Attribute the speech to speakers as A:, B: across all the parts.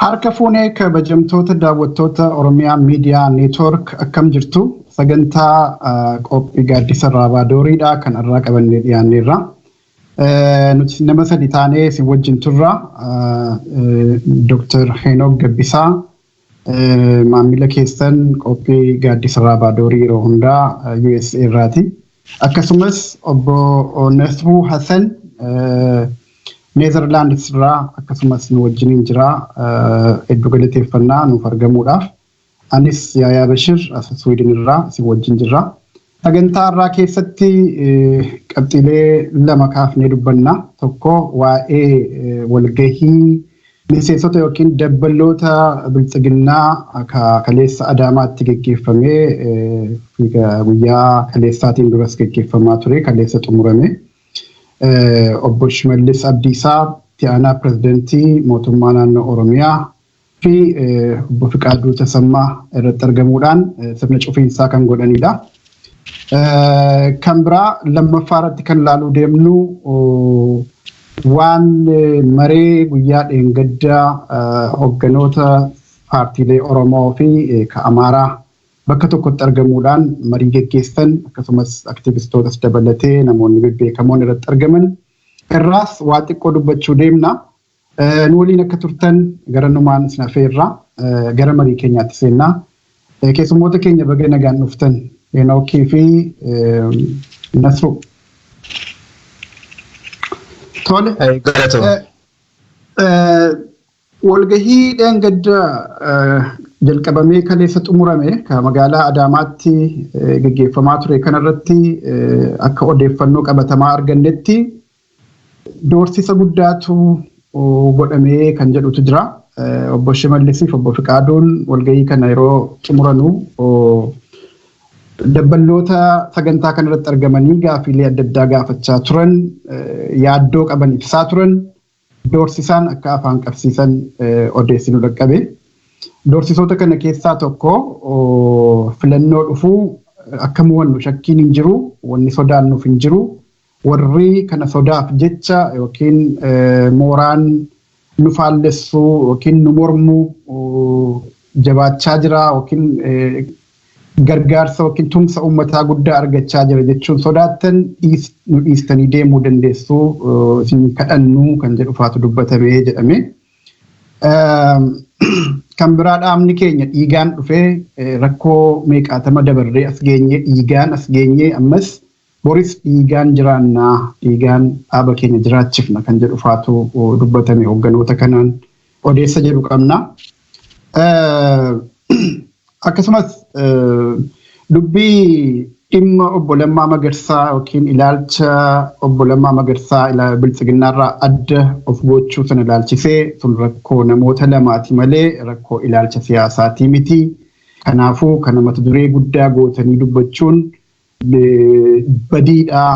A: Harka fuunee kabajamtoota daawwattoota Oromiyaa Miidiyaa Neetwoork, akkam jirtu? Sagantaa qophii Gaaddisa Raabadooriidha kan irraa qabannee dhiyaanneerra. Nuti nama sadi taanee isin wajjin turra. Dr. Henook Gabbisaa, maamila keessan qophii Gaaddisa Raabadoorii yeroo hundaa USA irraati. Akkasumas obbo Nasruu Hassan Neezerlaandis irraa akkasumas nu wajjiniin jira, hedduu galateeffannaa nuuf argamuudhaaf. Anis Yaayaa Bashir as Sweden irraa isin wajjin jirra. Sagantaa irraa keessatti qabxiilee lama kaafnee dubbanna. Tokko waa'ee walgahii miseensota yookiin dabballoota biltsiginnaa kaleessa Adaamaatti geggeeffamee, guyyaa kaleessaatiin duras geggeeffamaa ture, kaleessa xumurame. Obbo Shimallis Abdiisaa, itti aanaa pirezidantii mootummaa naannoo Oromiyaa, fi obbo Fiqaaduu Tasammaa irratti argamuudhaan sirna cufiinsaa kan godhanidha. Kan biraa lammaffaa irratti kan ilaaluu deemnu waan maree guyyaa dheengaddaa hogganoota paartiilee Oromoo fi ka Amaaraa bakka tokkotti argamuudhaan marii geggeessan, akkasumas aktivistootas dabalatee namoonni bebbeekamoon irratti argaman irraas waa xiqqoo dubbachuu deemna. Nu waliin akka turtan gara numaan isin affeerra, gara marii keenyaatti seennaa. Keessummoota keenya, baga nagaan dhuftan, Henookii fi Nasru. Tole. Walgahii dheengadda jalqabamee kaleessa xumurame ka magaalaa Adaamaatti geggeeffamaa ture kanarratti, akka odeeffannoo qabatamaa argannetti, doorsisa guddaatu godhamee kan jedhutu jira. Obbo Shimallisiif obbo Fiqaaduun walgahii kana yeroo xumuranu dabballoota sagantaa kanarratti argamanii gaafiilee adda addaa gaafachaa turan, yaaddoo qaban ibsaa turan, doorsisaan akka afaan qabsiisan odeessinu dhaqqabe. Doorsisoota kana keessaa tokko, filannoo dhufuu akka mo'annu shakkiin hin jiru, wanni sodaannuuf hin jiru, warri kana sodaaf jecha yookiin mooraan nu faallessuu yookiin nu mormuu jabaachaa jira yookiin gargaarsa yookiin tumsa uummataa guddaa argachaa jira jechuun sodaattan, nu dhiistanii deemuu dandeessu, isin kadhannu kan jedhu faatu dubbatamee jedhame. Kan biraa, dhaabni keenya dhiigaan dhufee, rakkoo meeqaatama dabarree as geenyee, dhiigaan as geenyee, ammas boris dhiigaan jiraannaa, dhiigaan dhaaba keenya jiraachifna kan jedhu faatu dubbatame hoogganoota kanaan odeessa jedhu qabna. Akkasumas dubbii dhimma obbo Lammaa Magarsaa yookiin ilaalcha obbo Lammaa Magarsaa biltsiginnaarraa adda of gochuu sana ilaalchisee, sun rakkoo namoota lamaati malee rakkoo ilaalcha siyaasaatii miti. Kanaafuu kana mata duree guddaa gootanii dubbachuun badiidhaa,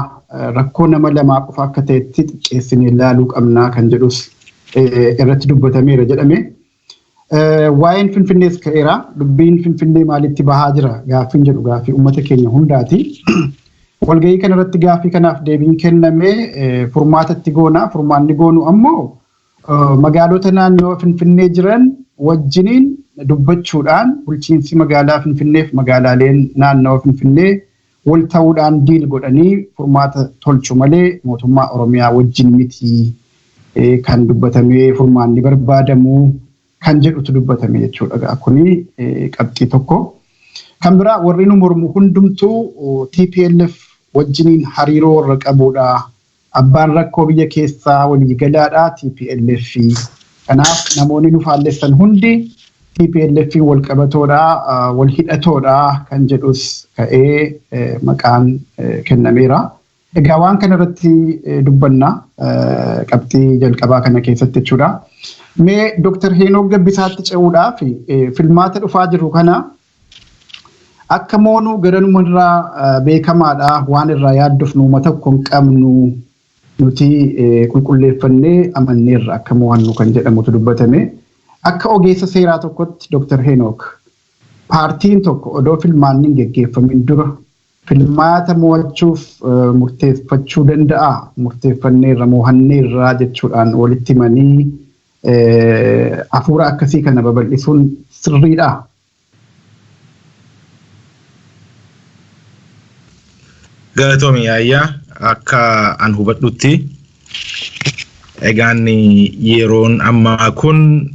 A: rakkoo nama lamaa qofa akka ta'etti xiqqeessinee ilaaluu qabnaa kan jedhus irratti dubbatameera jedhame. Waa'een Finfinnees ka'eera. Dubbiin Finfinnee maalitti bahaa jira gaaffiin jedhu gaaffii uummata keenya hundaati. Walgahii kanarratti gaaffii kanaaf deebiin kenname, furmaatatti goona. Furmaanni goonu ammoo magaalota naannoo Finfinnee jiran wajjiniin dubbachuudhaan, bulchiinsi magaalaa Finfinneef magaalaaleen naannoo Finfinnee wal ta'uudhaan deal godhanii furmaata tolchu malee mootummaa Oromiyaa wajjin miti kan dubbatamee furmaanni barbaadamu kan jedhutu dubbatame jechuudha. Kuni qabxii tokko. Kan biraa, warri nu mormu hundumtuu TPLF wajjiniin hariiroo warra qabudha. Abbaan rakkoo biyya keessaa waliigalaadha TPLF. Kanaaf namoonni nu faallessan hundi TPLF wal qabatoodha, wal hidhatoodha kan jedhus ka'ee maqaan kennameera. Egaa waan kana irratti dubbanna qabxii jalqabaa kana keessatti jechuudha. Mee Dr. Henook Gabbisaatti ce'uudhaaf, filmaata dhufaa jiru kana akka moonuu garanumarraa beekamaadha, waan irraa yaaddofnu uummata tokko hin qabnu, nuti qulqulleeffannee amanneerra akka mo'annu kan jedhamutu dubbatame. Akka ogeessa seeraa tokkotti, Dr. Henook, paartiin tokko odoo filmaanni hin geggeeffamin dura filmaata mo'achuuf murteeffachuu danda'a? Murteeffanneerra, mo'anneerra jechuudhaan walitti himanii Hafuura akkasii kana babal'isuun sirriidhaa?
B: Galatoomi Yaayyaa, akka an hubadhutti egaan yeroon ammaa kun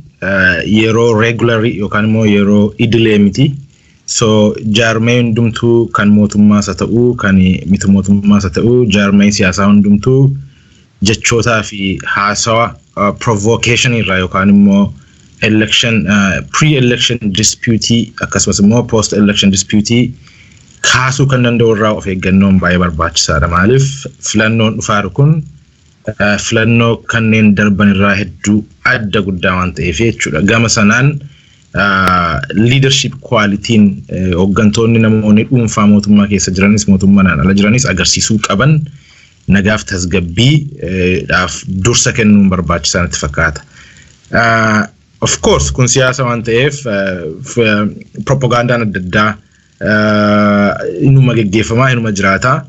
B: yeroo regular yookaan immoo yeroo idilee miti. So jaarmee hundumtuu, kan mootummaas haa ta'uu, kan miti mootummaas haa ta'uu, jaarmee siyaasaa hundumtuu jechootaa fi haasawa provocation irraa yookaan immoo election, pre-election dispute, akkasumas immoo post-election dispute kaasuu kan danda'u irraa of eeggannoon baay'ee barbaachisaadha. Maaliif, filannoon dhufaaru kun filannoo kanneen darban irraa hedduu adda guddaa waan ta'eef jechuudha. Gama sanaan leadership quality'n hooggantoonni, namoonni dhuunfaa mootummaa keessa jiranis mootummaan ala jiranis agarsiisuu qaban, nagaaf tasgabbii dhaaf dursa kennuun barbaachisaa natti fakkaata. Of course, kun siyaasa waan ta'eef propagandaan adda addaa inuma geggeeffamaa, inuma jiraata.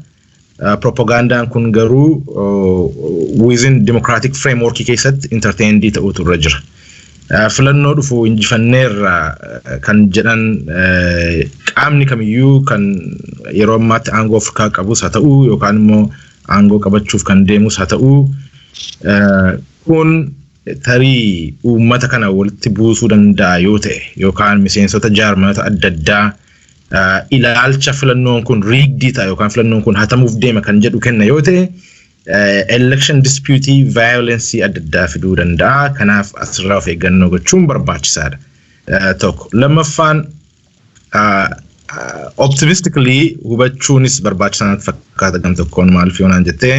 B: Propagandaan kun garuu within democratic framework keessatti entertained ta'uutu irra jira. Filannoo dhufu injifanneerra kan jedhan qaamni kamiyyuu, kan yeroo ammaatti aangoo Afrikaa qabus haa ta'uu yookaan immoo aangoo qabachuuf kan deemus haa ta'uu, kun tarii uummata kana walitti buusuu danda'a yoo ta'e yookaan miseensota jaarmanoota adda addaa ilaalcha filannoon kun rigged ta'a yookaan filannoon kun hatamuuf deema kan jedhu kenna yoo ta'e, election dispute violence adda addaa fiduu danda'a. Kanaaf asirraa of eeggannoo gochuun barbaachisaadha. Tokko. Lammaffaan, optimistically hubachuunis barbaachisaa natti fakkaata gam tokkoon. Maaliif yoo naan jettee,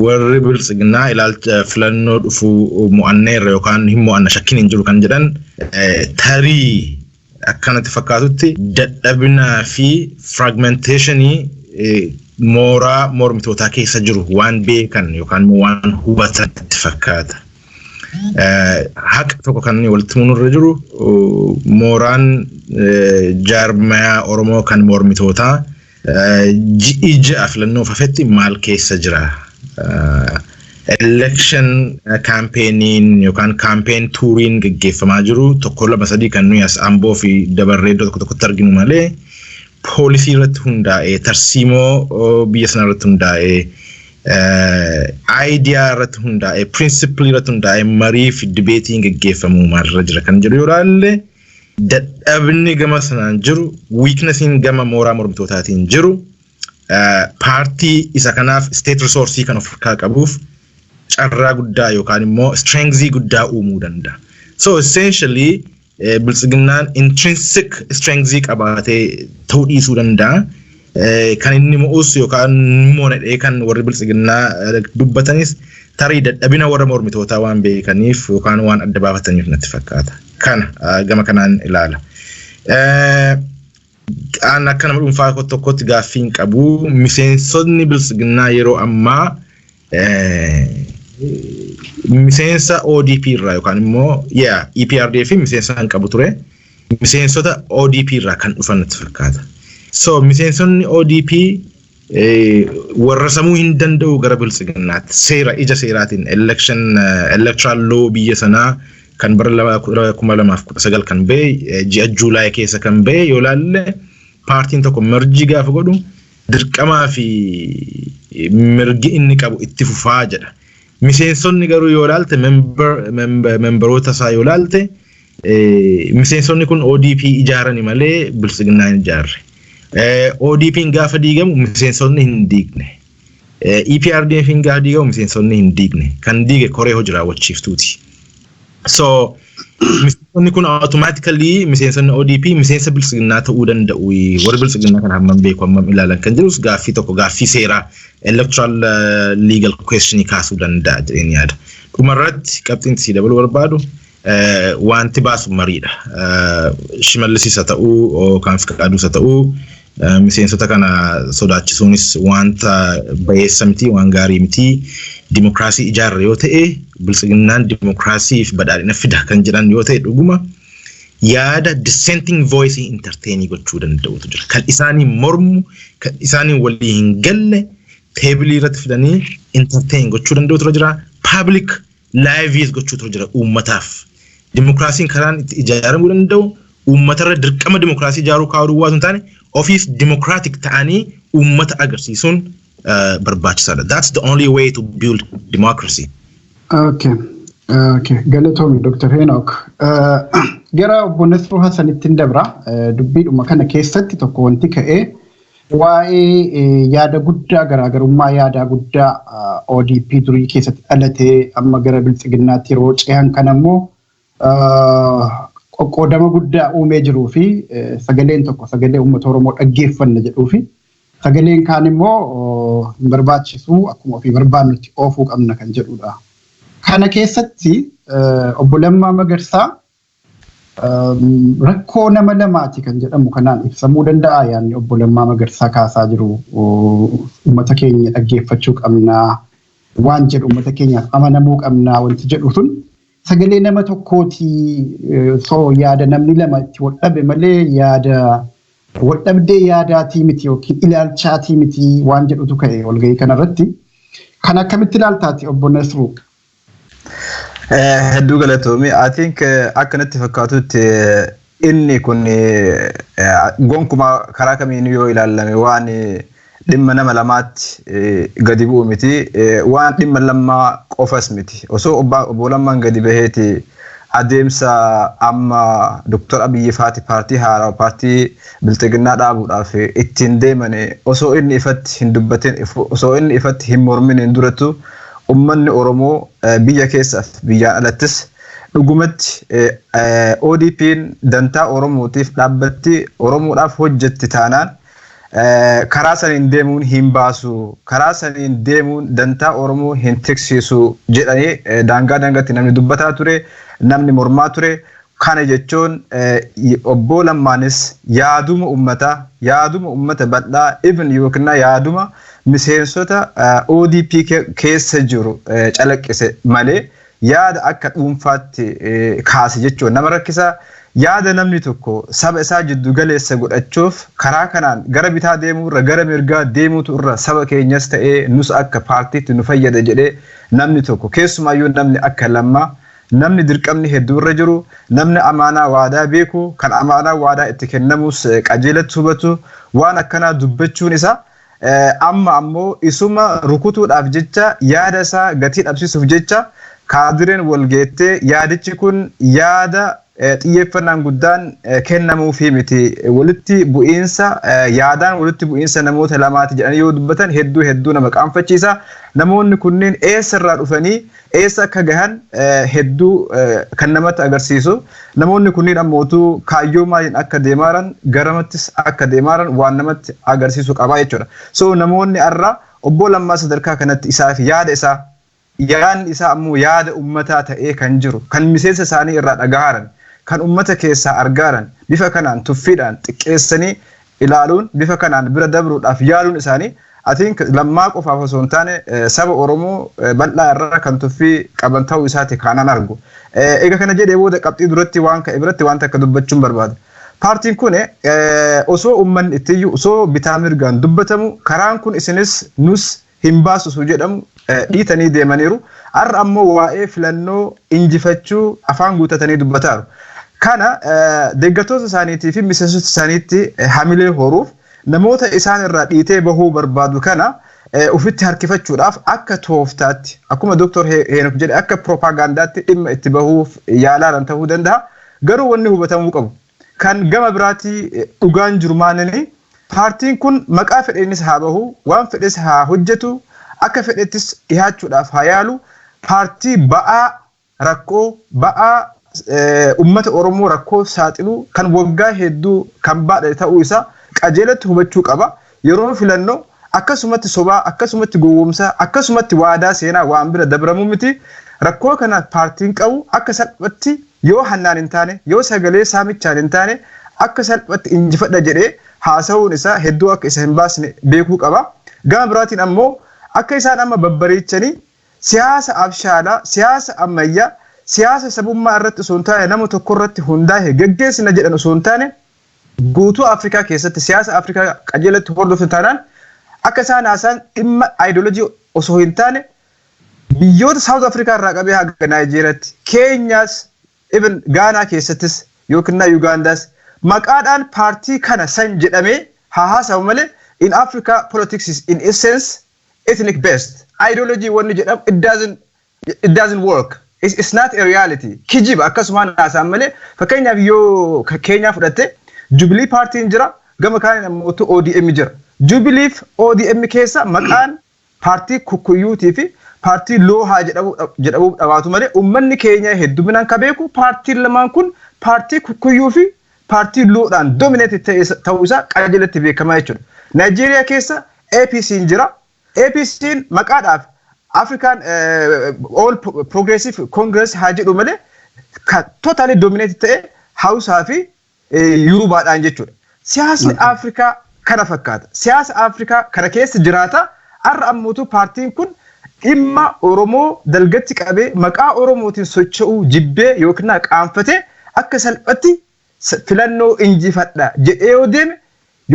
B: warri Biltsiginnaa ilaalcha filannoo dhufuu mo'anneerra yookaan hin mo'anna shakkiin hin jiru kan jedhan, tarii akkanatti fakkaatutti dadhabinaa fi fragmentationii mooraa mormitootaa keessa jiru waan beekan yookaan waan hubatan itti fakkaata. Haqa tokko kan walitti himuun jiru, mooraan jaarmayaa Oromoo kan mormitootaa ji'i 6 filannoof hafetti maal keessa jira? Election campaigniin yookaan campaign touriin geggeeffamaa jiru tokko, lama, sadii kan nuyi as Amboo fi dabarree iddoo tokko tokkotti arginu malee, poolisii irratti hundaa'ee, tarsiimoo biyya sana irratti hundaa'ee, idea irratti hundaa'ee, principle irratti hundaa'ee marii fi debateiin geggeeffamuu maalirra jira kan jedhu yoo ilaalle, dadhabni gama sanaan jiru, weaknessiin gama mooraa mormitootaatiin jiru, paartii isa kanaaf state resource kan of harkaa qabuuf carraa guddaa yookaan immoo strengthii guddaa uumuu danda'a. So essentially Biltsiginnaan intrinsic strengthii qabaatee ta'uu dhiisuu danda'a. Kan inni mo'us yookaan moonadhee kan warri Biltsiginnaa dubbatanis tarii dadhabina warra mormitootaa waan beekaniif yookaan waan adda baafataniif natti fakkaata. Kana gama kanaan ilaala. An akka nama dhuunfaa tokkotti gaaffii hin qabu. Miseensonni Biltsiginnaa yeroo ammaa miseensa ODP irraa yookaan immoo, yaa, EPRDF miseensa kan qabu ture. Miseensota ODP irraa kan dhufan natti fakkaata. So miseensonni ODP warra samuu hin danda'u gara Biltsiginnaatti seera ija seeraatiin, election electoral law biyya sanaa kan bara 2019 kan ba'e, ji'a Juulaay keessa kan ba'e yoo ilaalle, paartiin tokko merge gaafa godhu dirqamaa fi mirgi inni qabu itti fufaa jedha. Miseensonni garuu yoo ilaalte, memberoota isaa yoo ilaalte, miseensonni kun ODP ijaarani malee Biltsiginnaa hin ijaarre. ODP'n gaafa diigamu miseensonni hin diigne. EPRDF'n gaafa diigamu miseensonni hin diigne. Kan diige koree hojii raawwachiiftuuti. So miseensonni kun automatically miseensonni ODP miseensa Biltsiginnaa ta'uu danda'u. Warri Biltsiginnaa kana hammam beeku, hammam ilaalan kan jedhus gaaffii tokko, gaaffii seeraa electoral legal question kaasuu danda'a jedheen yaada. Dhumarratti qabxiin sii dabaluu barbaadu, wanti baasu mariidha. Shimallisis haa ta'uu yookaan Fiqaaduus haa ta'uu, miseensota kana sodaachisuunis wanta bayeessa miti, waan gaarii miti. Dimokiraasii ijaarra yoo ta'e, Biltsiginnaan dimokiraasii fi badhaadhina fida kan jedhan yoo ta'e, dhuguma yaada dissenting voice entertain gochuu danda'utu jira. Kan isaanii mormu, kan isaanii walii hin galle tableii irratti fidanii entertain gochuu danda'utu jira. Public Live gochuutu jira uummataaf. Dimokiraasiin karaan itti ijaaramuu danda'u uummatarra dirqama dimokiraasii ijaaruu kaa'uu duwwaa osoo hin taane, ofiif democratic ta'anii uummata agarsiisuun barbaachisaadha. That's the only way to build democracy.
A: Okay. Okay. Galatoomi, Dr. Henook. Gara obbo Nasruu Hassanitti hin dabra. Dubbiidhuma kana keessatti tokko wanti ka'ee waa'ee yaada guddaa, garaagarummaa yaadaa guddaa ODP durii keessatti dhalatee amma gara Biltsiginnaatti yeroo ce'an kan ammoo qoqqoodama guddaa uumee jiruu fi sagaleen tokko sagalee uummata Oromoo dhaggeeffanna jedhuu fi sagaleen kaan immoo hin barbaachisu, akkuma ofii barbaannutti oofuu qabna kan jedhudha. Kana keessatti obbo Lammaa Magarsaa rakkoo nama lamaati kan jedhamu kanaan ibsamuu danda'a. Yaadni obbo Lammaa Magarsaa kaasaa jiru, uummata keenya dhaggeeffachuu qabnaa waan jedhu, uummata keenyaaf amanamuu qabnaa wanti jedhu sun sagalee nama tokkooti, soo yaada namni lama itti wal dhabe malee yaada wal dhabdee yaadaatii miti yookiin ilaalchaatii miti waan jedhutu ka'e walgahii kanarratti. Kan akkamitti ilaaltaati, obbo Nasruu?
C: Hedduu galatoomi. I think akka natti fakkaatutti inni kun gonkumaa karaa kamiin yoo ilaalame waan dhimma nama lamaatti gadi bu'u miti. Waan dhimma Lammaa qofas miti. Osoo obbo Lammaan gadi baheeti adeemsa amma Dr. Abiyyi faati paartii haaraa, paartii Bilxiginnaa dhaabuudhaaf ittiin deeman osoo inni ifatti hin dubbatin, osoo inni ifatti hin morminiin durattu, ummanni Oromoo biyya keessaaf biyyaan alattis dhugumatti ODP'n dantaa Oromootiif dhaabbatti, Oromoodhaaf hojjetti taanaan karaa saniin deemuun hin baasu, karaa saniin deemuun dantaa Oromoo hin tiksiisu jedhanii daangaa daangaatti namni dubbataa ture, namni mormaa ture. Kana jechuun obbo Lammaanis yaaduma uummataa, yaaduma uummata bal'aa, even yookiin yaaduma miseensota ODP keessa jiru calaqqise malee yaada akka dhuunfaatti kaase jechuun nama rakkisaa. Yaada namni tokko saba isaa jiddu galeessa godhachuuf karaa kanaan gara bitaa deemuu irra gara mirgaa deemuutu irra saba keenyas ta'ee nus akka paartiitti nu fayyada jedhee namni tokko, keessumaayyuu namni akka Lammaa, namni dirqamni hedduu irra jiru, namni amaanaa waadaa beeku, kan amaanaa waadaa itti kennamus qajeelatti hubatu, waan akkanaa dubbachuun isaa amma ammoo isuma rukutuudhaaf jecha, yaada isaa gatii dhabsiisuuf jecha kaadireen wal geettee yaadichi kun yaada xiyyeeffannaan guddaan kennamuufii miti, walitti bu'iinsa yaadaan walitti bu'iinsa namoota lamaati jedhanii yoo dubbatan hedduu hedduu nama qaanfachiisa. Namoonni kunneen eessa irraa dhufanii eessa akka gahan hedduu kan namatti agarsiisu. Namoonni kunneen ammootu kaayyoo maaliin akka deemaaran, garamattis akka deemaaran waan namatti agarsiisu qabaa jechuudha. So namoonni har'a obbo Lammaa sadarkaa kanatti isaaf yaada isaa, yaadni isaa ammoo yaada ummataa ta'ee kan jiru, kan miseensa isaanii irraa dhagahaaran, kan ummata keessaa argaaran, bifa kanaan tuffiidhaan xiqqeessanii ilaaluun, bifa kanaan bira dabruudhaaf yaaluun isaanii, I think Lammaa qofaaf osoo hin taane saba Oromoo bal'aa irraa kan tuffii qaban ta'uu isaati kaanaan argu. Egaa kana jedhee booda qabxii duratti waan ka'e biratti waan takka dubbachuun barbaada. Paartiin kun osoo uummanni ittiyyuu, osoo bitaa mirgaan dubbatamu, karaan kun isinis nus hin baasisu jedhamu dhiitanii deemaniiru. Har'a ammoo waa'ee filannoo injifachuu afaan guutatanii dubbataaru. Kana deeggartoota isaaniitii fi miseensota isaaniitti hamilee horuuf, namoota isaan irraa dhiitee bahuu barbaadu kana ofitti harkifachuudhaaf akka tooftaatti, akkuma Dr. Heenok jedhe, akka propagaandaatti dhimma itti bahuuf yaalaaran ta'uu danda'a. Garuu wanni hubatamuu qabu, kan gama biraatii dhugaan jiru maalini? Paartiin kun maqaa fedheenis haa bahu, waan fedhes haa hojjetu, akka fedhettis dhihaachuudhaaf haa yaalu, paartii ba'aa rakkoo, ba'aa ummata Oromoo rakkoo saaxilu kan waggaa hedduu kan baadhate ta'uu isaa qajeelatti hubachuu qaba. Yeroo filannoo akkasumatti sobaa, akkasumatti gowwoomsaa, akkasumatti waadaa seenaa waan bira dabramuu miti. Rakkoo kana paartiin qabu akka salphatti yoo hannaan hin taane, yoo sagalee saamichaan hin taane, akka salphatti injifadha jedhee haasa'uun isaa hedduu akka isa hin baasne beekuu qaba. Gama biraatiin ammoo akka isaan amma babbareechanii siyaasa abshaalaa, siyaasa ammayyaa, siyaasa sabummaa irratti osoo hin taane nama tokko irratti hundaa'e geggeessina jedhan osoo hin taane, guutuu Afrikaa keessatti siyaasa Afrikaa qajeelatti hordoftu taanaan, akka isaan haasa'an dhimma aayidolojii osoo hin taane Biyyoota South Africa irraa qabee haga Naayijeeriyaatti, Keenyaas, even Gaanaa keessattis yookiin Ugaandaas maqaadhaan paartii kana san jedhamee haa haasawu malee, in Africa politics is in essence ethnic based. Ideology wanni jedhamu it doesn't work. It's not a reality. Kijiba akkasumaan haasa'an malee. Fakkeenyaaf yoo Keenyaa fudhatte, Jubilee paartiin jira, gama kaaniin ammoo ODM jira. Jubileef ODM keessa maqaan paartii Kukuyyuutii fi paartii Loohaa jedhamuu dhabaatu malee, uummanni keenya hedduminaan ka beeku paartiin lamaan kun paartii Kukuyyuu fi paartii Loodhaan dominate ta'uu isaa qajeelatti beekamaa jechuudha. Naayijeeriyaa keessa APC'n jira. APC'n maqaadhaaf African All Progressive Congress haa jedhu malee, kan totally dominate ta'e Hausaa fi Yurubaadhaan jechuudha. Siyaasni Afrikaa kana fakkaata. Siyaasa Afrikaa kana keessa jiraata. Har'a ammootu paartiin kun dhimma Oromoo dalgatti qabee maqaa Oromootiin socho'uu jibbee yookiin qaanfatee akka salphatti filannoo injifadha jedhee yoo deeme,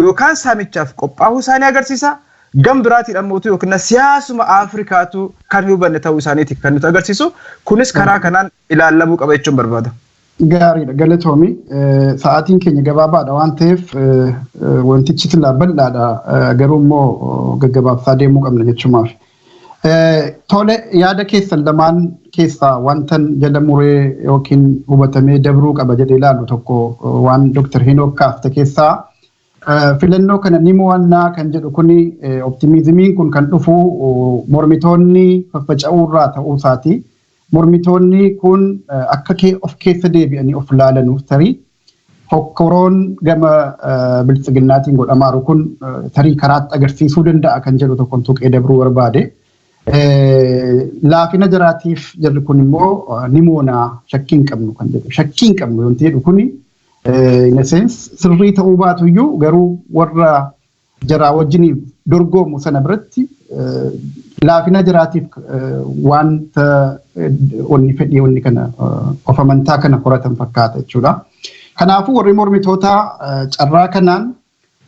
C: yookaan saamichaaf qophaa'uu isaanii agarsiisa. Gam biraatiin ammootu yookiin siyaasuma Afrikaatu kan hubanne ta'uu isaaniiti kan nuti agarsiisu. Kunis karaa kanaan ilaallamuu qaba jechuun barbaada.
A: Gaariidha, galatoomi. Sa'aatiin keenya gabaabaadha waan ta'eef, wantichi silaa bal'aadha, garuu immoo gaggabaabsaa deemuu qabna jechumaaf. Tole, yaada keessan lamaan keessaa wantan jala muree yookiin hubatamee dabruu qaba jedhee ilaalu tokko, waan Dr. Henook kaafte keessaa, filannoo kana ni mo'annaa kan jedhu kuni, optimismiin kun kan dhufu mormitoonni faffaca'uurraa ta'uu isaati. Mormitoonni kun akka of keessa deebi'anii of ilaalanuuf tarii hokkoroon gama biltsiginnaatiin godhamaaru kun tarii karaatti agarsiisuu danda'a kan jedhu tokkoon tuqee dabruu barbaade. Laafina jaraatiif jarri kun immoo ni moonaa shakkii hin qabnu kan jedhu. Shakkii hin qabnu wanti jedhu kuni in a sense sirrii ta'uu baatu iyyuu, garuu warra jaraa wajjiniif dorgomu sana biratti laafina jaraatiif wanta wanni fedhii wanni kana of amantaa kana horatan fakkaata jechuudha. Kanaafuu warri mormitootaa carraa kanaan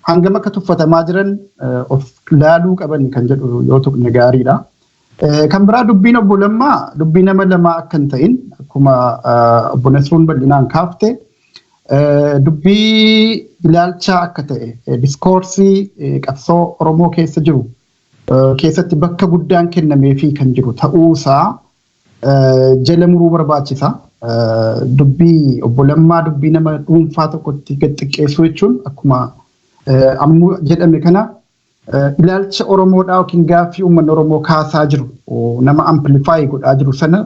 A: hangam akka tuffatamaa jiran of laaluu qaban kan jedhu yoo tuqne gaariidha. Kan biraa, dubbiin obbo Lammaa dubbii nama lamaa akka hin ta'in, akkuma obbo Nasruun bal'inaan kaafte, dubbii ilaalchaa akka ta'e, discoursii qabsoo Oromoo keessa jiru keessatti bakka guddaan kennameefii kan jiru ta'uusaa jala muruu barbaachisa. Dubbii obbo Lammaa dubbii nama dhuunfaa tokkotti gad xiqqeessuu jechuun, akkuma ammoo jedhame kana, ilaalcha Oromoodhaa yookiin gaaffii uummanni Oromoo kaasaa jiru nama amplify godhaa jiru sana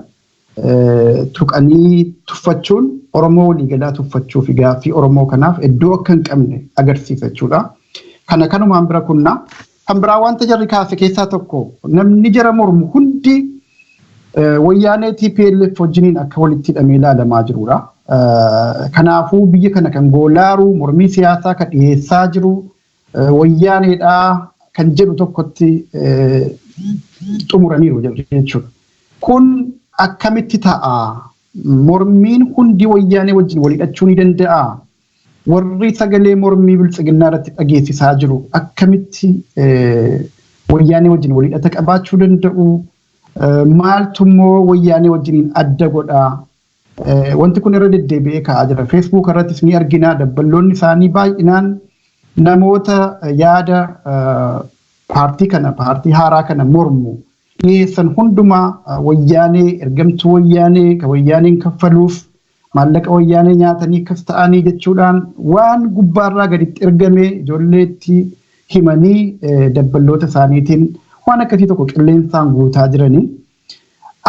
A: tuqanii tuffachuun Oromoo waliigalaa tuffachuu fi gaaffii Oromoo kanaaf iddoo akka hin qabne agarsiisa jechuudha. Kana kanumaan bira kunnaa. Kan biraa, wanta jarri kaase keessaa tokko, namni jara mormu hundi wayyaanee TPLF wajjiniin akka walitti hidhamee ilaalamaa jirudha. Kanaafuu biyya kana kan goolaaru, mormii siyaasaa kan dhiyeessaa jiru wayyaaneedhaa kan jedhu tokkotti xumuraniiru jechuudha. Kun akkamitti ta'a? Mormiin hundi wayyaanee wajjin wal hidhachuu ni danda'a? Warri sagalee mormii biltsiginnaa irratti dhageessisaa jiru akkamitti wayyaanee wajjin wal hidhata qabaachuu danda'u? Maaltu immoo wayyaanee wajjiniin adda godhaa? Wanti kun irra deddeebi'ee ka'aa jira. Facebook irrattis ni argina. Dabballoonni isaanii baay'inaan namoota yaada paartii kana, paartii haaraa kana mormu dhiyeessan hundumaa wayyaanee, ergamtuu wayyaanee, kan wayyaaneen kaffaluuf, maallaqa wayyaanee nyaatanii akkas ta'anii jechuudhaan waan gubbaarraa gaditti ergame ijoolleetti himanii dabballoota isaaniitiin waan akkasii tokko qilleensaan guutaa jiranii.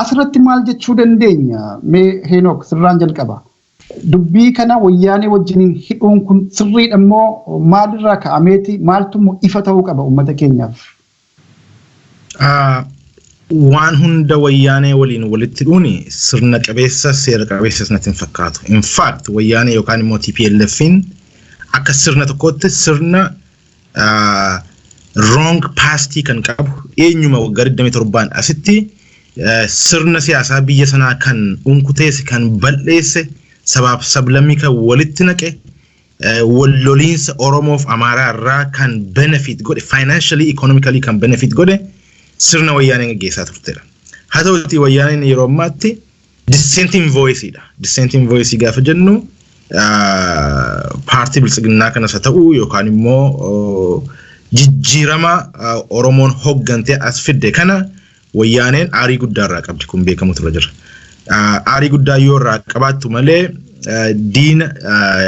A: Asirratti maal jechuu dandeenya? Mee Henook, sirraan jalqaba. Dubbii kana wayyaanee wajjiniin hidhuun kun sirriidha immoo maalirraa ka'ameeti? Maaltu immoo ifa ta'uu qaba uummata keenyaaf?
B: Waan hunda wayyaanee waliin walitti hidhuun sirna qabeessa, seera qabeessas natti hin fakkaatu. In fact, wayyaanee yookaan immoo TPLFin akka sirna tokkootti sirna wrong pastii kan qabu, eenyuma waggaa 27 asitti sirna siyaasaa biyya sanaa kan unkuteesse, kan bal'eesse, sabaaf sablammii kan walitti naqe, walloliinsa Oromoof Amaaraa irraa kan benefit godhe, financially, economically kan benefit godhe, sirna wayyaanee gaggeessaa turtedha. Haa ta'uti, Wayyaaneen yeroo ammaatti dissenting voiceidha. Dissenting voice gaafa jennu, paartii Biltsiginnaa kanas haa ta'u yookaan immoo jijjiirama Oromoon hoggantee as fidde kana, Wayyaaneen aarii guddaa irraa qabdi, kun beekamu tura jira. Aarii guddaa yoo irraa qabaattu malee, diina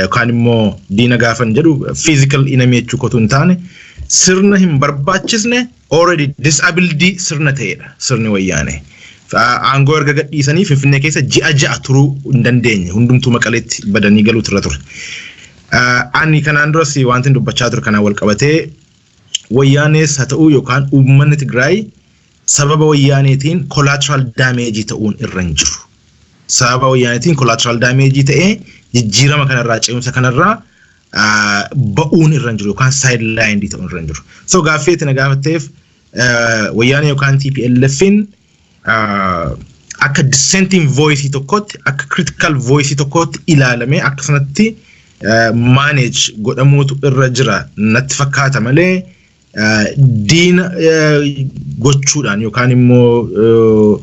B: yookaan immoo diina gaafan jedhu physical enemy jechuu kotu hin taane, sirna hin barbaachisne, already disabled sirna ta'edha sirni Wayyaanee. Aangoo erga gadhiisanii Finfinnee keessa ji'a 6 turuu hin dandeenye, hundumtuu Maqaleetti badanii galuutu irra ture. Ani kanaan duras wanti dubbachaa ture kanaan wal qabatee, Wayyaanees haa ta'uu yookaan uummanni Tigraay sababa Wayyaaneetiin collateral damage ta'uun irra hin jiru. Sababa Wayyaaneetiin collateral damage ta'ee jijjiirama kanarraa, ce'umsa kanarraa ba'uun irra hin jiru yookaan sideline ta'uun irra hin jiru. So gaaffii itti na gaafatteef, Wayyaanee yookaan TPLFin akka dissenting voice tokkotti, akka critical voice tokkotti ilaalamee akka sanatti manage godhamuutu irra jira natti fakkaata malee, diina gochuudhaan yookaan immoo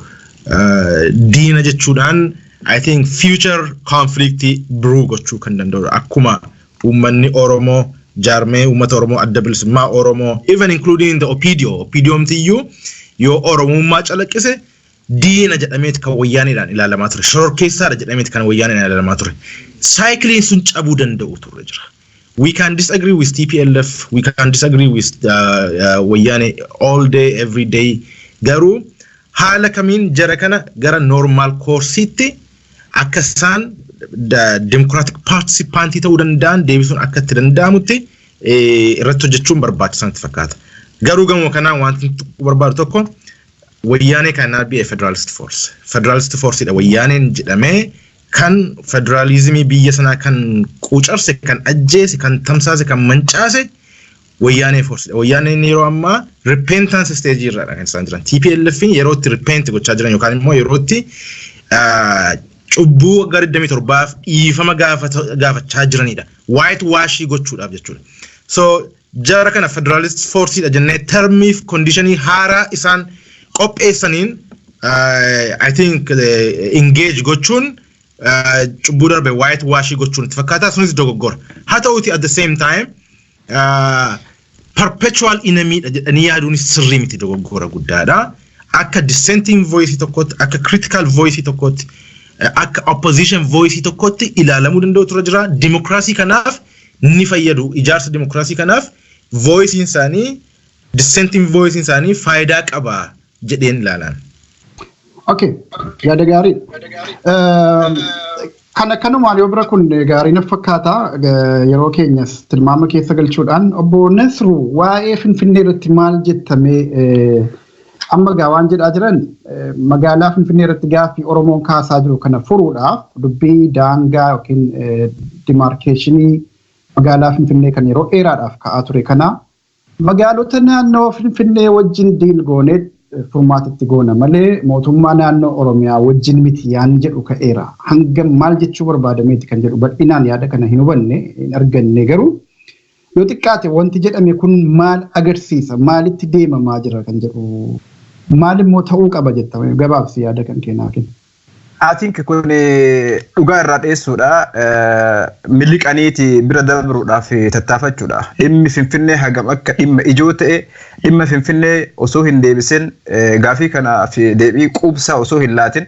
B: diina jechuudhaan, I think, future conflict brew gochuu kan danda'udha. Akkuma uummanni Oromoo, jaarmee uummata Oromoo, Adda Bilisummaa Oromoo, even including the OPDO, OPDOmtiyyuu yoo Oromummaa calaqqise diina jedhameeti kan Wayyaaneedhaan ilaalamaa ture. Shororkeessaadha jedhameeti kan Wayyaaneedhaan ilaalamaa ture. Cycleiin sun cabuu danda'u ture jira. We can disagree with TPLF, we can disagree with Wayyaane all day, every day. Garuu haala kamiin jara kana gara normal courseitti akka isaan democratic participantii ta'uu danda'an deebisuun akka itti danda'amutti irratti hojjechuun barbaachisaa natti fakkaata. Garuu gama kanaan wanti barbaadu tokko, Wayyaanee cannot be a federalist force. Federalist forceidha Wayyaaneen jedhamee kan federaalizimii biyya sanaa kan quucarse, kan ajjeese, kan tamsaase, kan mancaase Wayyaanee forceidha. Wayyaaneen yeroo ammaa repentance stage irradha kan isaan jiran. TPLF yeroo itti repent gochaa jiran yookaan immoo yeroo itti cubbuu waggaa 27f dhiifama gaafachaa jiranidha. White washii gochuudhaaf jechuudha. So jara kana federalist forceidha jennee termiif conditionii haaraa isaan qopheessaniin, I think, engage gochuun cubbuu darbe white washii gochuun itti fakkaata, sunis dogoggora. Haa ta'uti, at the same time perpetual enemy dha jedhanii yaaduunis sirrii miti, dogoggora guddaadha. Akka dissenting voice tokkotti, akka critical voice tokkotti, akka opposition voice tokkotti ilaalamuu danda'u tura jira. Dimokiraasii kanaaf ni fayyadu. Ijaarsa dimokiraasii kanaaf voicein isaanii, dissenting voice isaanii faayidaa qaba jedheen ilaalan.
A: Okay, yaada gaarii. Kana kanumaan yoo bira kun gaarii na fakkaata, yeroo keenyas tilmaama keessa galchuudhaan, obbo Nasru, waa'ee Finfinnee irratti maal jettamee? Amma gaa waan jedhaa jiran, magaalaa Finfinnee irratti gaaffii Oromoon kaasaa jiru kana furuudhaaf dubbii daangaa yookiin demarcationii magaalaa Finfinnee kan yeroo dheeraadhaaf ka'aa ture kana magaalota naannoo Finfinnee wajjin deal goonee furmaatatti goona malee mootummaa naannoo Oromiyaa wajjin miti yaanni jedhu ka'eera. Hanga maal jechuu barbaadameeti kan jedhu bal'inaan yaada kana hin hubanne, hin arganne. Garuu yoo xiqqaate wanti jedhame kun maal agarsiisa? Maalitti deemamaa jira kan jedhu, maal immoo ta'uu qaba jetta? Gabaabsi yaada kan kennaa kenna.
C: I think kun dhugaa irraa dheessuudha. Miliqaniiti bira dabruudhaaf tattaafachuudha. Dhimmi Finfinnee hagam akka dhimma ijoo ta'e, dhimma Finfinnee osoo hin deebisin, gaafii kanaaf deebii quubsaa osoo hin laatin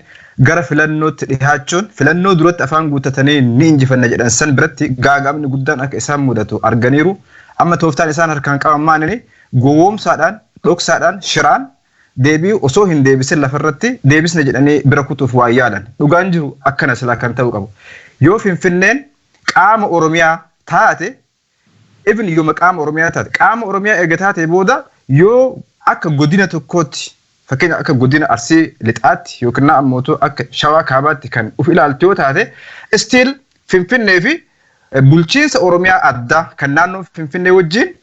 C: gara filannootti dhihaachuun, filannoo duratti afaan guuttatanii ni injifanna jedhan san biratti gaaga'amni guddaan akka isaan mudatu arganiiru. Amma tooftaan isaan harkaan qaban maanini gowwoomsaadhaan, dhoksaadhaan, shiraan deebii osoo hin deebisin lafarratti deebisne jedhanii bira kutuuf waa yaalan. Dhugaan jiru akkana silaa kan ta'uu qabu. Yoo Finfinneen qaama Oromiyaa taate, even yoo qaama Oromiyaa taate, qaama Oromiyaa erga taate booda, yoo akka godina tokkootti, fakkeenya akka godina Arsii Lixaatti yookiin ammoo akka Shawaa Kaabaatti kan uf ilaaltu yoo taate, still Finfinnee fi bulchiinsa Oromiyaa addaa kan naannoo Finfinnee wajjin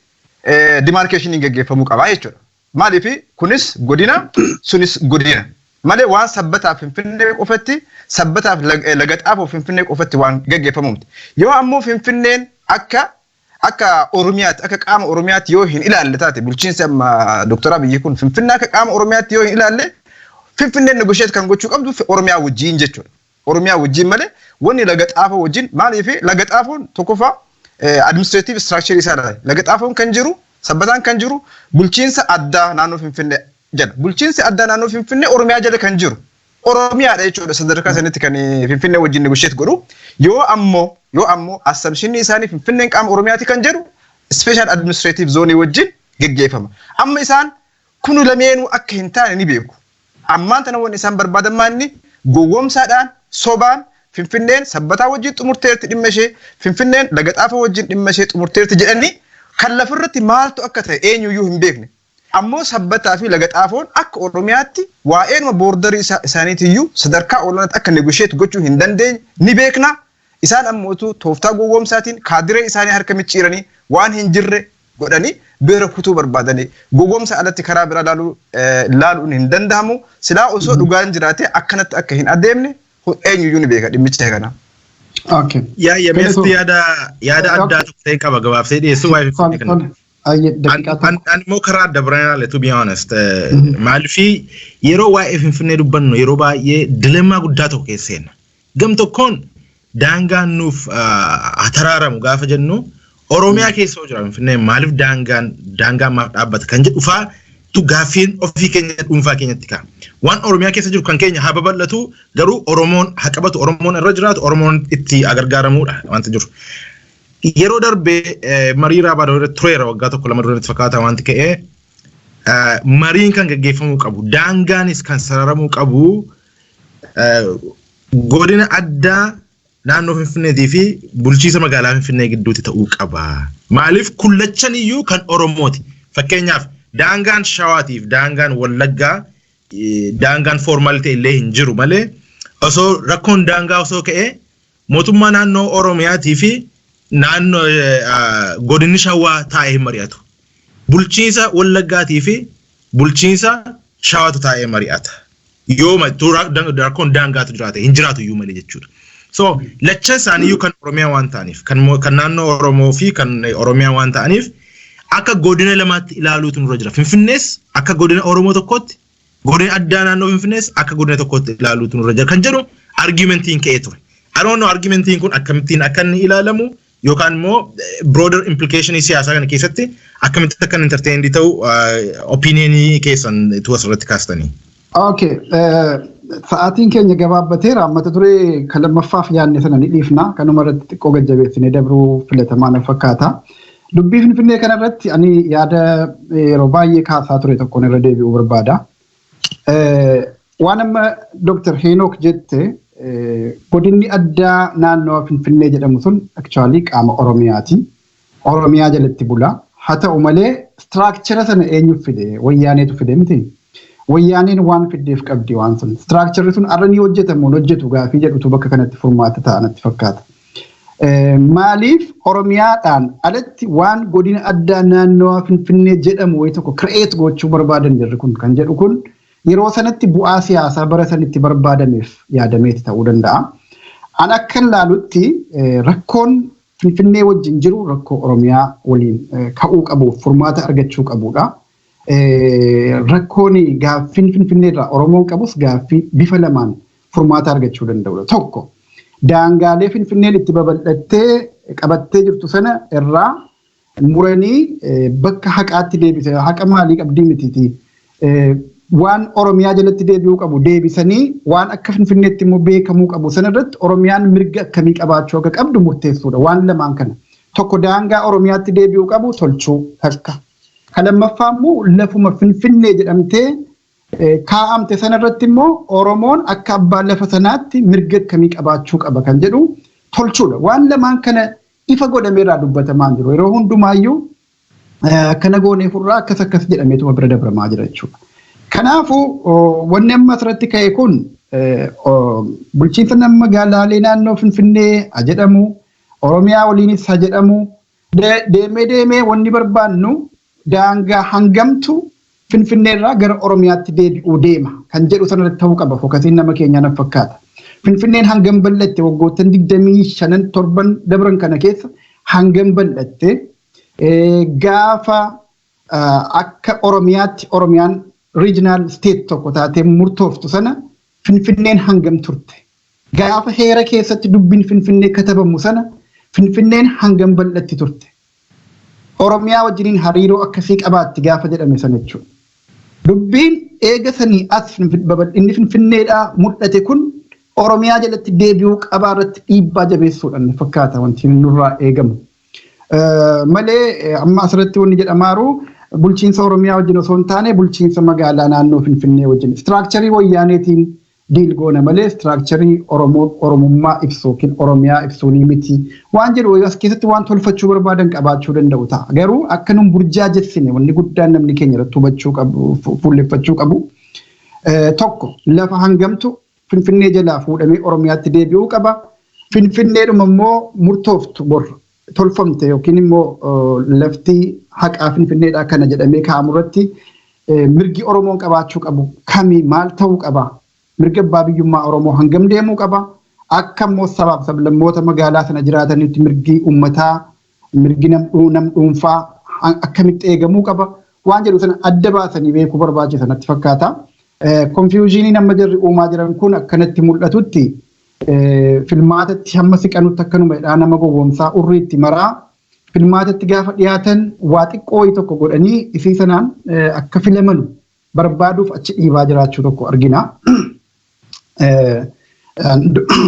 C: demarcationiin gaggeeffamuu qaba jechuudha. Maaliif? Kunis godina, sunis godina. Malee waan Sabbataaf Finfinnee qofatti, Sabbataaf Lagaxaafoo Finfinnee qofatti waan gaggeeffamu miti. Yoo ammoo Finfinneen akka Oromiyaatti, akka qaama Oromiyaatti yoo hin ilaalle taate, bulchiinsi amma Dooktar Abiyyi kun Finfinnee akka qaama Oromiyaatti yoo hin ilaalle, Finfinneen negotiate kan gochuu qabdu Oromiyaa wajjin jechuudha. Oromiyaa wajjin malee wanni Laga Xaafoo wajjin, maaliif Laga Xaafoon tokkoffaa administrative structure isaa, Laga Xaafoon kan jiru, Sabbataan kan jiru bulchiinsa addaa naannoo Finfinnee jala. Bulchiinsi addaa naannoo Finfinnee Oromiyaa jala kan jiru. Oromiyaadha jechuudha sadarkaa sanitti kan Finfinnee wajjin negotiate godhu. Yoo ammoo assumption isaanii Finfinneen qaama Oromiyaati kan jedhu, special administrative zone wajjin geggeeffama. Amma isaan kun lameenuu akka hin taane ni beeku. Ammaan tana wanni isaan barbaadan maanni gowwoomsaadhaan, sobaan Finfinneen Sabbataa wajjin xumurteerti dhimma ishee, Finfinneen Laga Xaafoo wajjin dhimma ishee xumurteerti jedhanii, kan lafarratti maaltu akka ta'e eenyuyyuu hin beekne. Ammoo Sabbataa fi Laga Xaafoon akka Oromiyaatti waa'eenuma borderii isaaniitiyyuu sadarkaa olaanaatti akka negotiate gochuu hin dandeenye ni beekna. Isaan ammootu tooftaa gowwoomsaatiin kaadiree isaanii harka micciiranii waan hin jirre godhanii bira kutuu barbaadanii, gowwoomsa alatti karaa biraa laaluun hin danda'amu. Silaa osoo dhugaan jiraate akkanatti akka hin adeemne eenyuyyuu ni beeka dhimmicha kana.
A: Okay.
B: Yaa yameesti, yaada addaa tokko ta'e qaba, gabaabsee dhiyeessuu waa'ee Finfinnee kana. Ani immoo karaa adda biraan ilaale, to be honest. Maaliifii yeroo waa'ee Finfinnee dubbannu yeroo baay'ee dilemma guddaa tokko keessa seenna. Gam tokkoon daangaan nuuf hataraaramu gaafa jennu, Oromiyaa keessa jira Finfinnee, maaliif daangaan maaf dhaabbata kan jedhu fa'aa gaaffiin ofii keenya dhuunfaa keenyatti ka'a. Waan Oromiyaa keessa jiru kan keenya haa babal'atu, garuu Oromoon haa qabatu, Oromoon irra jiraatu, Oromoon itti gargaaramuudha wanta jiru. Yeroo darbee marii Raabaa irratti tureera, waggaa tokko lama duratti fakkaata wanti ka'ee, mariin kan gaggeeffamuu qabu, daangaanis kan sararamuu qabu, godina addaa naannoo Finfinneetii fi bulchiisa magaalaa Finfinnee gidduutti ta'uu qaba. Maaliif kullachan iyyuu kan Oromooti. Fakkeenyaaf daangaan Shawaatiif daangaan Wallaggaa daangaan formal ta'e illee hin jiru malee, osoo rakkoon daangaa osoo ka'ee mootummaa naannoo Oromiyaatii fi naannoo godinni Shawaa taa'ee hin mari'atu. Bulchiinsa Wallaggaatii fi bulchiinsa Shawaatu taa'ee mari'ata. Yoo rakkoon daangaatu jiraate, hin jiraatu iyyuu malee jechuudha. So lachan isaaniiyyuu kan Oromiyaa waan ta'aniif, kan naannoo Oromoo fi kan Oromiyaa waan ta'aniif, akka godina lamaatti ilaaluutu nurra jira. Finfinnees akka godina Oromoo tokkootti, godina addaa naannoo Finfinnees akka godina tokkootti ilaaluutu nurra jira kan jedhu argumentiin ka'ee ture. I don't know argumentiin kun akkamittiin akka inni ilaalamu yookaan immoo broader implicationii siyaasaa kana keessatti akkamitti akka inni entertained ta'u opinionii keessan tu asirratti kaastanii.
A: Okay. Sa'aatiin keenya gabaabbateera. Mata duree kan lammaffaaf yaadne sana ni dhiifna. Kanuma irratti xiqqoo gajjabeessinee dabruu filatamaa na fakkaata. Dubbii Finfinnee kanarratti ani yaada yeroo baay'ee kaasaa ture tokkoon irra deebi'uu barbaada. Waan amma Dr. Heenok jette, godinni addaa naannoo Finfinnee jedhamu sun actually qaama Oromiyaati. Oromiyaa jalatti bula. Haa ta'u malee structure sana eenyu fide? Wayyaaneetu fide miti. Wayyaaneen waan fiddeef qabdi waan sun. Structureri sun har'a ni hojjetamu hin hojjetu gaafii jedhutu bakka kanatti furmaata ta'a natti fakkaata. Maaliif Oromiyaadhaan alatti waan godina addaa naannoo Finfinnee jedhamu wayii tokko create gochuu barbaadan jirri kun kan jedhu kun yeroo sanatti bu'aa siyaasaa bara sanitti barbaadameef yaadameeti ta'uu danda'a. An akka ilaalutti rakkoon Finfinnee wajjin jiru rakkoo Oromiyaa waliin ka'uu qabuuf furmaata argachuu qabudha. Rakkoon gaaffiin Finfinnee irraa Oromoon qabus gaaffii bifa lamaan furmaata argachuu danda'udha. Tokko, daangaalee Finfinneen itti babal'attee qabattee jirtu sana irraa muranii bakka haqaatti deebise, haqa maalii qabdii mitiiti. Waan Oromiyaa jalatti deebi'uu qabu deebisanii, waan akka Finfinneetti immoo beekamuu qabu sana irratti Oromiyaan mirga akkamii qabaachuu akka qabdu murteessuudha. Waan lamaan kana. Tokko, daangaa Oromiyaatti deebi'uu qabu tolchuu takka. Kan lammaffaa immoo lafuma Finfinnee jedhamtee kaa'amte sana irratti immoo Oromoon akka abbaa lafa sanaatti mirga akkamii qabaachuu qaba kan jedhu tolchuudha. Waan lamaan kana ifa godhameerraa dubbatamaa jiru. Yeroo hundumaayyuu akkana goonee furraa, akkas akkas jedhameetuma bira dabramaa jira jechuudha. Kanaafuu wanni amma asirratti ka'e kun bulchiinsa magaalaalee naannoo Finfinnee haa jedhamu, Oromiyaa waliinis haa jedhamu, deemee deemee wanni barbaannu daangaa hangamtu Finfinneerraa gara Oromiyaatti deebi'uu deema kan jedhu sanarratti ta'uu qaba. Focusiin nama keenyaa na fakkaata. Finfinneen hangam bal'atte? Waggoottan 25 torban dabran kana keessa hangam bal'atte? Gaafa akka Oromiyaatti Oromiyaan regional state tokko taatee murtooftu sana Finfinneen hangam turte? Gaafa heera keessatti dubbiin Finfinnee katabamu sana Finfinneen hangam bal'atti turte? Oromiyaa wajjiniin hariiroo akkasii qabaatti gaafa jedhame sana jechuudha. Dubbiin eega sanii as babal'inni Finfinneedhaa mul'ate kun Oromiyaa jalatti deebi'uu qabaa irratti dhiibbaa jabeessuudhaan fakkaata wanti nurraa eegamu. Malee amma asirratti wanni jedhamaaru bulchiinsa Oromiyaa wajjin osoo hin taane bulchiinsa magaalaa naannoo Finfinnee wajjin structure wayyaaneetiin deal goona malee structure Oromummaa ibsu yookiin Oromiyaa ibsuu ni miti. Waan jedhu as keessatti waan tolfachuu barbaadan qabaachuu danda'u ta'a. Garuu akka nun burjaajessine wanni guddaan namni keenya irratti hubachuu qabu, fuulleffachuu qabu. Tokko, lafa hangamtu Finfinnee jalaa fuudhamee Oromiyaatti deebi'uu qaba? Finfinneedhuma immoo murtooftu bor tolfamte yookiin immoo lafti haqaa Finfinneedhaa kana jedhamee kaa'amu irratti mirgi Oromoon qabaachuu qabu kami, maal ta'uu qaba? Mirga abbaa biyyummaa Oromoo hangam deemuu qaba? Akka immoo sabaaf sablammoota magaalaa sana jiraatanitti mirgi uummataa, mirgi nam dhuunfaa akkamitti eegamuu qaba? Waan jedhu sana adda baasanii beekuu barbaachisa natti fakkaata. Confusion amma jarri uumaa jiran kun akkanatti mul'atutti filmaatatti hamma siqanutti akkanuma nama gowwoomsaa urriitti maraa filmaatatti gaafa dhiyaatan waa xiqqoo tokko godhanii isii sanaan akka filamanu barbaaduuf achi dhiibaa jiraachuu tokko argina.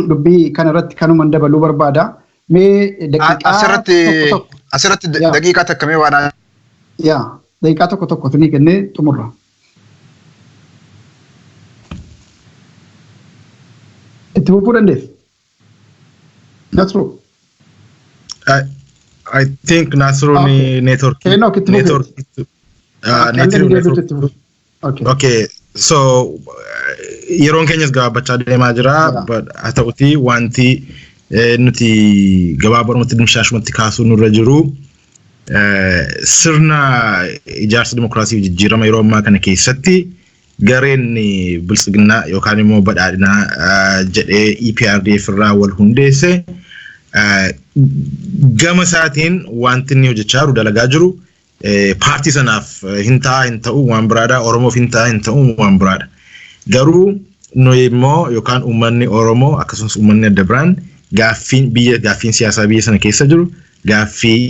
A: Dubbii kanarratti kanuman dabaluu barbaada. Mee
D: daqiiqaa asirratti daqiiqaa takka mee waan
A: Yaa, daqiiqaa tokko tokko isinii kennee xumurra. Itti fufuu dandeessa. Nasru.
B: I think Nasruun network.
A: Enoch, itti fufi.
B: Network. Network. Okay. So yeroon keenyas gabaabbachaa deemaa jira. But haa ta'uti wanti nuti gabaabumatti dimshaashumatti kaasuu nurra jiru sirna ijaarsa dimokiraasii fi jijjiirama yeroo ammaa kana keessatti gareen biltsiginnaa yookaan immoo badhaadhinaa jedhee EPRDF irraa wal hundeesse gama isaatiin wanti inni hojjechaa jiru, dalagaa jiru, paartii sanaaf hin ta'a hin ta'u waan biraadha, Oromoof hin ta'a hin ta'u waan biraadha. Garuu nuyi immoo yookaan uummanni Oromoo akkasumas uummanni adda biraan gaaffiin biyya, gaaffiin siyaasaa biyya sana keessa jiru, gaaffii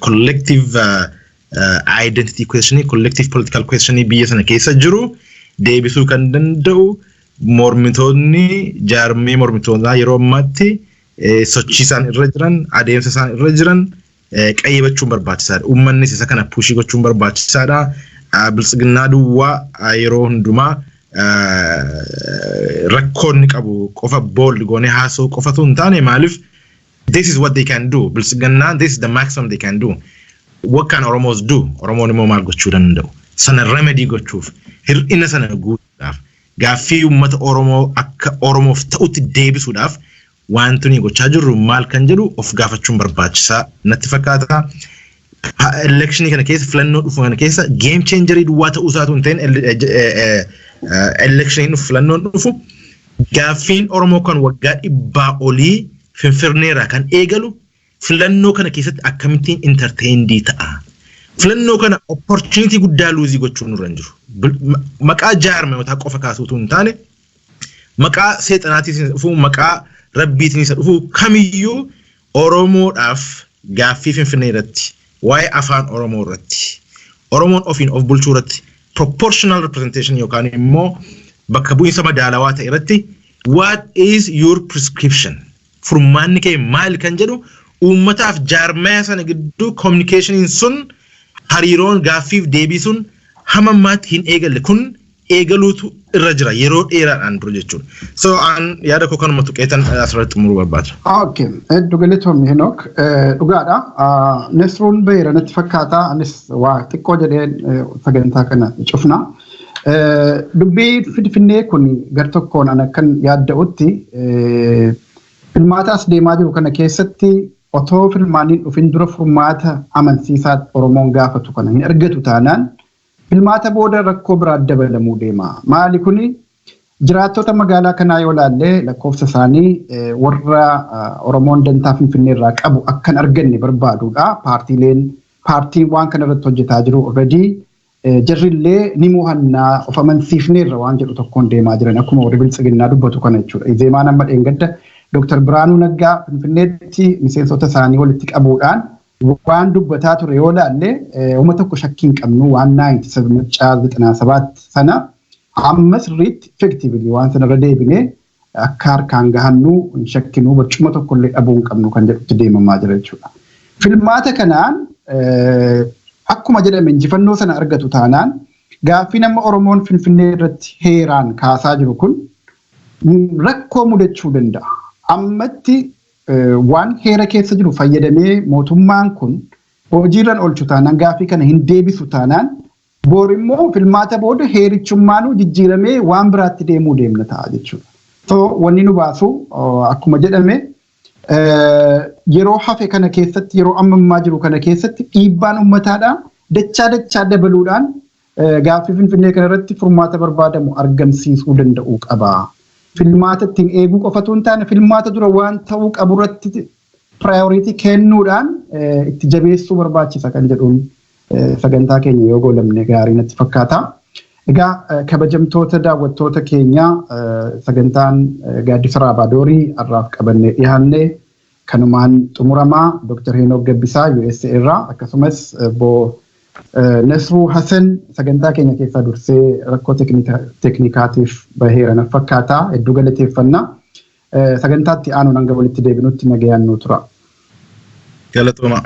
B: collective identity questionii, collective political questionii biyya sana keessa jiru deebisuu kan danda'u mormitoonni, jaarmee mormitootaa yeroo ammaatti sochii isaan irra jiran, adeemsa isaan irra jiran qayyabachuun barbaachisaadha. Uummannis isa kana push gochuun barbaachisaadha. Biltsiginnaa duwwaa yeroo hundumaa rakkoonni qabu qofa bold goonee haasa'uu qofatu hin taane. Maaliif, this is what they can do. Biltsiginnaan, this is the maximum they can do. What can Oromos do? Oromoon immoo maal gochuu danda'u? Sana remedy gochuuf, hir'ina sana guutuudhaaf, gaaffii uummata Oromoo akka Oromoof ta'utti deebisuudhaaf wanti nuyi gochaa jirru maal kan jedhu of gaafachuun barbaachisaa natti fakkaata. Election kana keessa, filannoo dhufu kana keessa game changerii duwwaa ta'uu isaatu hin ta'in, election dhufu, filannoon dhufu, gaaffiin Oromoo kan waggaa 100 olii Finfinneerraa kan eegalu filannoo kana keessatti akkamittiin entertained ta'a? Filannoo kana opportunity guddaa lose gochuun nurra hin jiru. Maqaa jaarmayotaa qofa kaasuutu hin taane, maqaa seexanaatiin isa dhufu, maqaa rabbiitiin isa dhufu kamiyyuu, Oromoodhaaf gaaffii Finfinnee irratti, waa'ee afaan Oromoo irratti, Oromoon ofiin of bulchuu irratti, proportional representation yookaan immoo bakka bu'iinsa madaalawaa ta'e irratti what is your prescription? Furmaanni kee maali kan jedhu uummataaf jaarmaya sana gidduu communicationiin sun, hariiroon gaaffiif deebii sun hamma ammaatti hin eegalle. Kun eegaluutu irra jira yeroo dheeraadhaan dura jechuudha. So an yaada koo kanuma tuqeetan asirratti xumuruu barbaada.
A: Okay, hedduu galatoomi, Henook. Dhugaadha. Nesruun baheera natti fakkaata. Anis waa xiqqoo jedhee sagantaa kana cufna. Dubbii Finfinnee kun gar tokkoon an akkan yaadda'utti filmaata as deemaa jiru kana keessatti otoo filmaanni dhufin dura furmaata amansiisaa Oromoon gaafatu kana hin argatu taanaan filmaata booda rakkoo biraa dabalamuu deema. Maali kuni, jiraattota magaalaa kanaa yoo ilaalle lakkoofsa isaanii warra Oromoon dantaa Finfinnee irraa qabu akka hin arganne barbaadudha. Paartiileen, paartiin waan kana irratti hojjetaa jiru already Jarrillee ni mo'annaa, of amansiifneerra waan jedhu tokkoon deemaa jiran, akkuma warri Biltsiginnaa dubbatu kana jechuudha. Izeemaan amma dheengadda Dr. Biraanuu Naggaa Finfinneetti miseensota isaanii walitti qabuudhaan waan dubbataa ture yoo laalle, uummata tokko shakkii hin qabnu, waan 97 sana amma sirriitti effectively waan sanarra deebinee akka harkaan gahannu hin shakkinu, barcuma tokkollee dhabuu hin qabnu kan jedhutti deemamaa jira jechuudha. Filmaata kanaan akkuma jedhame injifannoo sana argatu taanaan, gaaffii nama Oromoon Finfinnee irratti heeraan kaasaa jiru kun rakkoo mudachuu danda'a. Ammatti waan heera keessa jiru fayyadamee mootummaan kun hojiirran oolchu taanaan, gaaffii kana hin deebisu taanaan, bor immoo filmaata booda heerichummaanuu jijjiiramee waan biraatti deemuu deemna ta'a jechuudha. So wanni nu baasu, akkuma jedhame, yeroo hafe kana keessatti, yeroo amma ammaa jiru kana keessatti, dhiibbaan uummataadhaa dachaa dachaa dabaluudhaan gaaffii Finfinnee kana irratti furmaata barbaadamu argamsiisuu danda'uu qaba. Filmaata ittiin eeguu qofatu hin taane, filmaata dura waan ta'uu qabu irratti priority kennuudhaan itti jabeessuu barbaachisa kan jedhuun sagantaa keenya yoo goolamne gaarii natti fakkaata. Egaa kabajamtoota daawwattoota keenya, sagantaan Gaaddisa Raabaadorii har'aaf qabannee dhiyaanne kanumaan xumuramaa. Dr. Henook Gabbisaa USA irraa, akkasumas obbo Nasruu Hassan sagantaa keenya keessaa dursee rakkoo teeknikaatiif baheera na fakkaata, hedduu galateeffannaa. Sagantaatti aanuun hanga walitti deebinutti nagayaan nuu tura.
B: Galatooma.